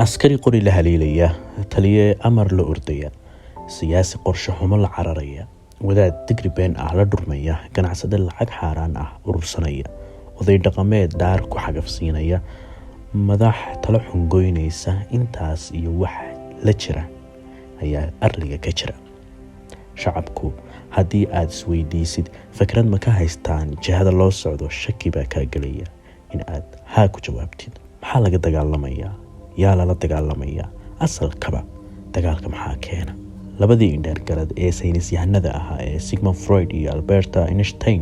Askari qori la haleelaya, taliye amar la ordaya, siyaasi qorshe xumo la cararaya, wadaad digri been ah la dhurmaya, ganacsade lacag xaaraan ah urursanaya, oday dhaqameed dhaar ku xagafsiinaya, madax talo xungoynaysa, intaas iyo wax la jira ayaa arliga ka jira. Shacabku haddii aad isweydiisid fikrad ma ka haystaan jihada loo socdo, shaki baa kaa gelaya in aad haa ku jawaabtid. Maxaa laga dagaalamayaa? Yaa lala dagaalamayaa? Asalkaba dagaalka maxaa keena? Labadii indheergarad ee saynisyahanada ahaa ee Sigmund Freud iyo Albert Einstein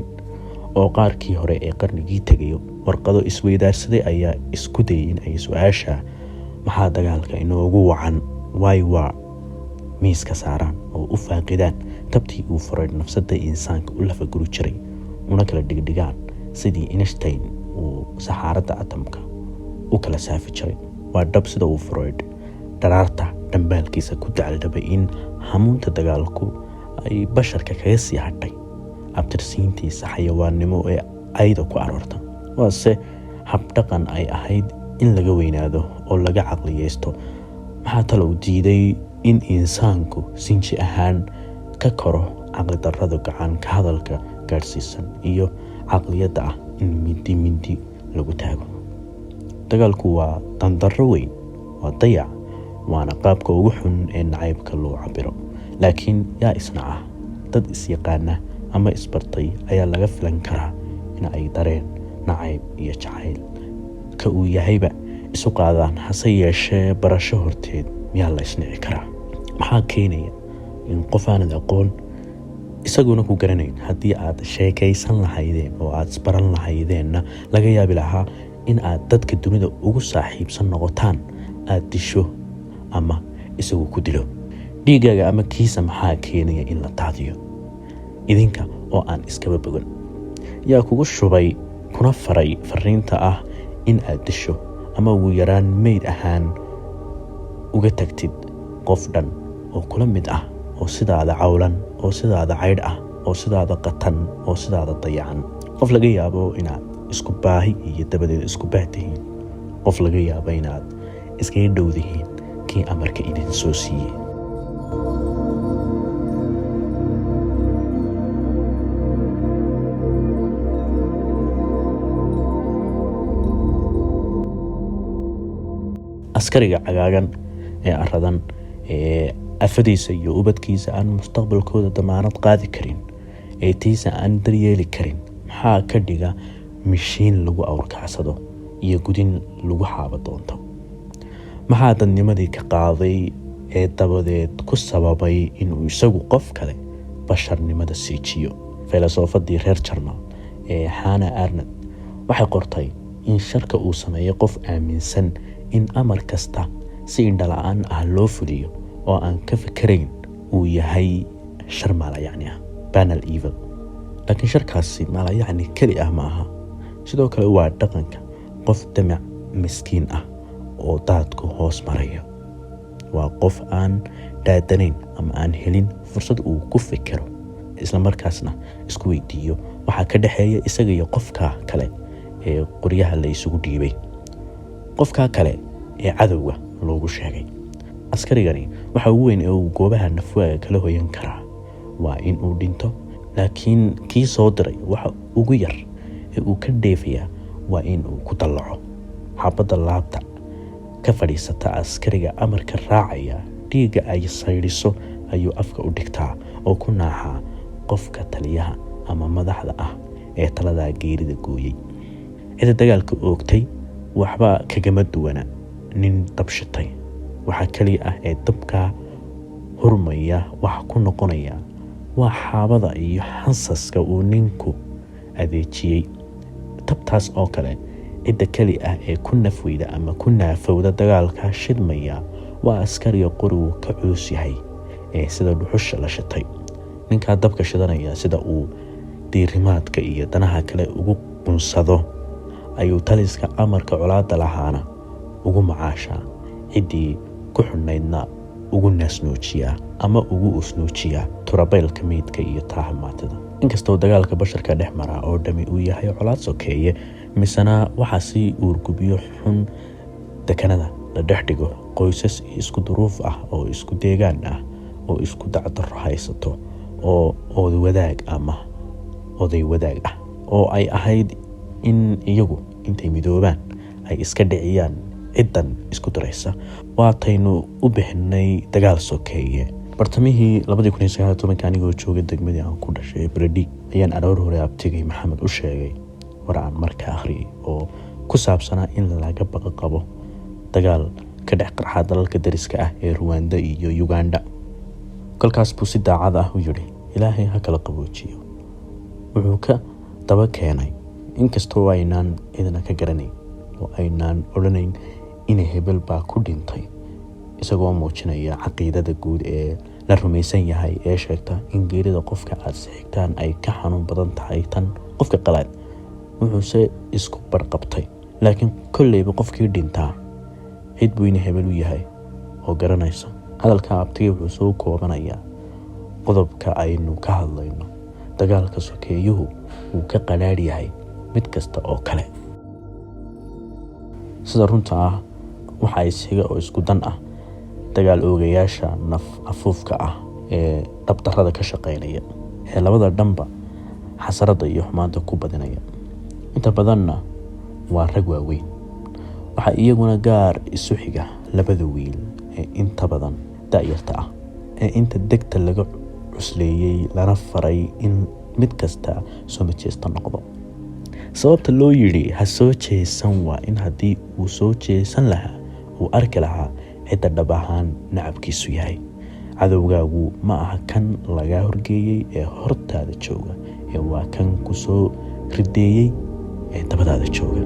oo qaarkii hore ee qarnigii tegay warqado isweydaarsaday ayaa isku dayay in ay su-aasha maxaa dagaalka inoogu wacan, why war, miiska saaraan oo u faaqidaan tabtii uu Freud nafsada insaanka u lafaguri jiray, una kala dhigdhigaan sidii Einstein uu saxaaradda atamka u kala saafi jiray. Waa dhab sida uu Freud dharaarta dhambaalkiisa ku dacaldhabay in hamuunta dagaalku ay basharka kaga sii hadhay abtirsiintiisa xayawaannimo ee ayda ku aroorta. Waase habdhaqan ay ahayd in laga weynaado oo laga caqliyeysto. Maxaa talow diiday in insaanku sinji ahaan ka koro caqli darrada gacan ka hadalka gaadhsiisan iyo caqliyadda ah in mindi mindi lagu taago? Dagaalku waa dandarro weyn, waa dayac, waana qaabka ugu xun ee nacaybka loo cabiro. Laakiin yaa isnaca? Dad isyaqaana ama isbartay ayaa laga filan karaa in ay dareen nacayb iyo jacayl ka uu yahayba isu qaadaan. Hase yeeshee, barasho horteed miyaa la isnici karaa? Maxaa keenaya in qof aanad aqoon, isaguna ku garanayn, haddii aad sheekaysan lahaydeen oo aad isbaran lahaydeenna laga yaabi lahaa in aad dadka dunida ugu saaxiibsan noqotaan, aad disho ama isagu ku dilo? Dhiiggaaga ama kiisa maxaa keenaya in la daadiyo idinka oo aan iskaba bogan? Yaa kugu shubay kuna faray fariinta ah in aad disho ama ugu yaraan meyd ahaan uga tagtid qof dhan oo kula mid ah, oo sidaada cawlan, oo sidaada caydh ah, oo sidaada qatan, oo sidaada dayacan? Qof laga yaabo inaad isku baahi iyo dabadeed isku baah tihiin, qof laga yaabo inaad iskaga dhowdihiin kii amarka idin soo siiyey. Askariga cagaagan ee aradan ee afadiisa iyo ubadkiisa aan mustaqbalkooda damaanad qaadi karin, ee tiisa aan daryeeli karin, maxaa ka dhiga mishiin lagu awrkacsado iyo gudin lagu xaabo doonto? Maxaa dadnimadii ka qaaday ee dabadeed ku sababay inuu isagu qof kale basharnimada siijiyo? Filosoofadii reer Jarmal ee Hannah Arendt waxay qortay in sharka uu sameeyo qof aaminsan in amar kasta si indhala-aan ah loo fuliyo oo aan ka fikerayn uu yahay shar maalayacni ah, banal evil. Laakiin sharkaasi maalayacni keli ah ma aha, sidoo kale waa dhaqanka qof damac miskiin ah oo daadku hoos marayo. Waa qof aan dhaadanayn ama aan helin fursad uu ku fikero, islamarkaasna isku weydiiyo waxaa ka dhexeeya isaga iyo qofka kale ee qoryaha la isugu dhiibay, qofka kale ee cadowga loogu sheegay. Askarigani waxa ugu weyn ee uu goobaha nafwaaga kala hoyan karaa waa in uu dhinto, laakiin kii soo diray waxa ugu yar ee uu ka dheefayaa waa in uu ku dallaco. Xabadda laabta ka fadhiisata askariga amarka raacaya, dhiigga ay saydhiso ayuu afka u dhigtaa oo ku naaxaa qofka taliyaha ama madaxda ah ee taladaa geerida gooyey. Cidda dagaalka oogtay waxba kagama duwana nin dab shitay. Waxaa keliya ah ee dabkaa hurmaya waxa ku noqonaya waa xaabada iyo xansaska uu ninku adeejiyey. Tabtaas oo kale, cidda keli ah ee ku nafweyda ama ku naafowda dagaalka shidmaya waa askariga qorigu ka culus yahay ee sida dhuxusha la shitay. Ninkaa dabka shidanaya sida uu diirimaadka iyo danaha kale ugu qunsado ayuu taliska amarka colaadda lahaana ugu macaashaa, ciddii ku xunnaydna ugu naasnuujiyaa ama ugu usnuujiyaa turabeylka meydka iyo taaha maatida. Inkastoo dagaalka basharka dhex maraa oo dhami uu yahay colaad sokeeye, misena waxaa si uurgubyo xun dekanada la dhex dhigo Qoysas isku duruuf ah oo isku deegaan ah oo isku dacdarro haysato oo ood wadaag ama oday wadaag ah oo ay ahayd in iyagu intay midoobaan ay iska dhiciyaan ciddan isku daraysa, waataynu u bixinay dagaal sokeeye. Bartamihii 2019 anigoo jooga degmadii aan ku dhashay ee Beledhiig ayaan aroor hore abtigay Maxamed u sheegay war aan markaa akhriyay oo ku saabsanaa in laga baqa qabo dagaal ka dhex qarxa dalalka dariska ah ee Ruwanda iyo Uganda. Kolkaas buu si daacad ah u yidhi, "Ilaahay ha kala qaboojiyo." Wuxuu ka daba keenay, "Inkastoo aynaan cidna ka garanayn oo aynaan odhanayn inay hebel baa ku dhintay," isagoo muujinaya caqiidada guud ee la rumaysan yahay ee sheegta in geerida qofka aad sixigtaan ay ka xanuun badan tahay tan qofka qalaad. Wuxuuse isku barqabtay, "Laakiin kolleyba qofkii dhintaa cid buu ina hebel u yahay oo garanaysa." Hadalka abtigay wuxuu soo koobanayaa qodobka aynu ka hadlayno: dagaalka sokeeyuhu wuu ka qadhaadh yahay mid kasta oo kale. Sida runta ah, waxa isxiga oo isku dan ah dagaal oogayaasha naf afuufka ah ee dhabdarrada ka shaqeynaya ee labada dhanba xasaradda iyo xumaanta ku badinaya. Inta badanna waa rag waaweyn. Waxaa iyaguna gaar isu xiga labada wiil ee inta badan da'yarta ah ee inta degta laga cusleeyey lana faray in mid kasta soo majeesta noqdo. Sababta loo yidhi ha soo jeesan waa in haddii uu soo jeesan lahaa uu arki lahaa cidda dhab ahaan nacabkiisu yahay. Cadowgaagu ma aha kan lagaa horgeeyey ee hortaada jooga, ee waa kan ku soo rideeyey ee dabadaada jooga.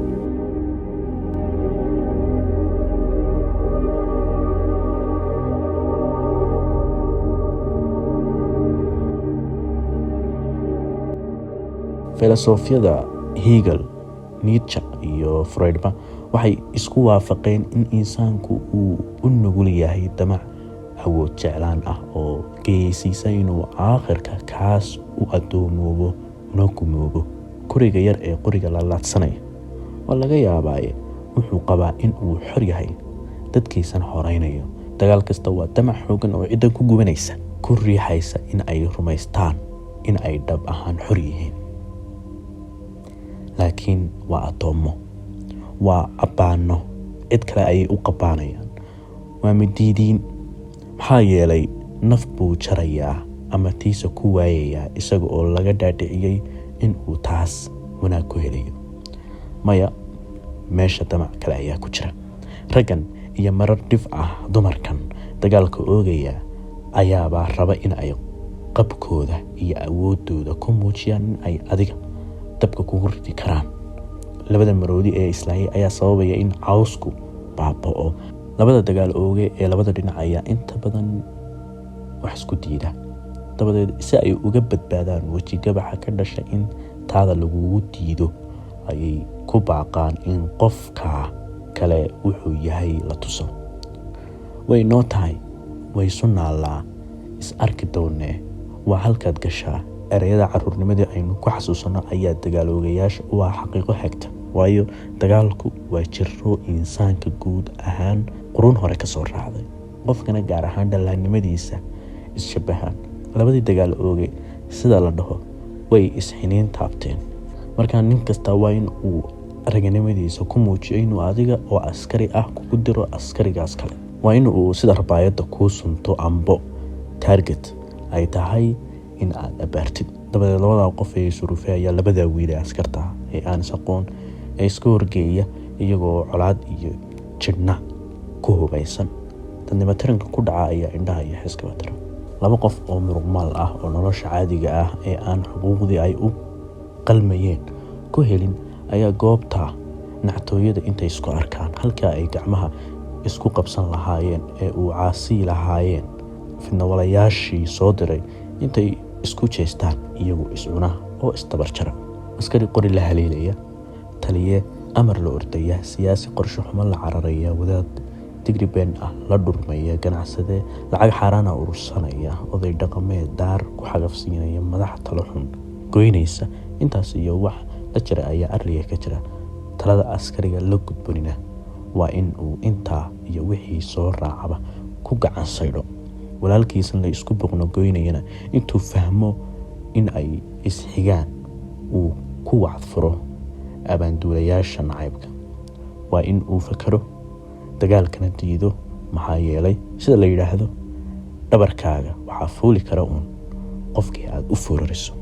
Filosofyada Hegel, Nietzsche iyo Freudba waxay isku waafaqeen in insaanku uu u nugul yahay damac awood jeclaan ah oo geysiisa inuu aakhirka kaas u adoomoobo una gumoobo. Kuriga yar ee qoriga laalaadsanaya waa laga yaabaaye wuxuu qabaa in uu xor yahay, dadkiisana horeynayo. Dagaal kasta waa damac xoogan oo ciddan ku gubanaysa, ku riixaysa in ay rumaystaan in ay dhab ahaan xor yihiin, laakiin waa addoommo, waa abbaano cid kale ayay u qabaanayaan, waa midiidiin. Maxaa yeelay naf buu jarayaa ama tiisa ku waayayaa isaga oo laga dhaadhiciyey in uu taas wanaag ku helayo. Maya, meesha damac kale ayaa ku jira. Raggan iyo marar dhif ah dumarkan dagaalka oogaya ayaabaa raba in ay qabkooda iyo awooddooda ku muujiyaan in ay adiga dabka kugu ridi karaan. Labada maroodi ee islaayay ayaa sababaya in cawsku baaba'o. Labada dagaal ooge ee labada dhinac ayaa inta badan wax isku diida. Dabadeed, si ay uga badbaadaan weji gabaxa ka dhasha in taada lagugu diido, ayay ku baaqaan in qofka kale wuxuu yahay la tuso. Way noo tahay, way isu naallaa, is arki doonee, waa halkaad gashaa. Ereyada caruurnimadii aynu ku xasuusanno ayaa dagaaloogayaasha u ah xaqiiqo xigta, waayo dagaalku waa jiro insaanka guud ahaan quruun hore kasoo raacday, qofkana gaar ahaan dhallaannimadiisa is-shabahaan. Labadii dagaal ooge, sida la dhaho, way isxiniin taabteen. Markaa nin kasta waa in uu raganimadiisa ku muujiyo inuu adiga oo askari ah kugu diro askarigaas kale. Waa in uu sida rabaayadda kuu sunto ambo target ay tahay in aad abaartid. Dabadeed labadaa qof ee isuruufay ayaa labadaa wiil ee askarta ah ee aan is aqoon ee iska horgeeya iyagoo colaad iyo jidhna ku hubaysan. Dadnimo taranka ku dhaca ayaa indhaha iyo xiskaba tira. Laba qof oo muruqmaal ah oo nolosha caadiga ah ee aan xuquuqdii ay u qalmayeen ku helin ayaa goobta nactooyada intay isku arkaan, halka ay gacmaha isku qabsan lahaayeen ee uu caasii lahaayeen fidnawalayaashii soo diray, intay isku jeestaan iyagu iscuna oo isdabarjara. Askari qori la haleelaya, taliye amar la ordaya, siyaasi qorshe xumo la cararaya, wadaad digri been ah la dhurmaya, ganacsade lacag xaaraana urursanaya, oday dhaqameed daar ku xagafsiinaya, madax talo xun goynaysa, intaas iyo wax la jira ayaa arliga ka jira. Talada askariga la gudboonina waa in uu intaa iyo wixii soo raacaba ku gacan saydho, walaalkiisan la isku boqnogoynayana intuu fahmo in ay isxigaan uu ku wacdfuro abaanduulayaasha nacaybka. Waa in uu fakaro, dagaalkana diido, maxaa yeelay sida la yidhaahdo, dhabarkaaga waxaa fuuli kara uun qofkii aada u foorariso.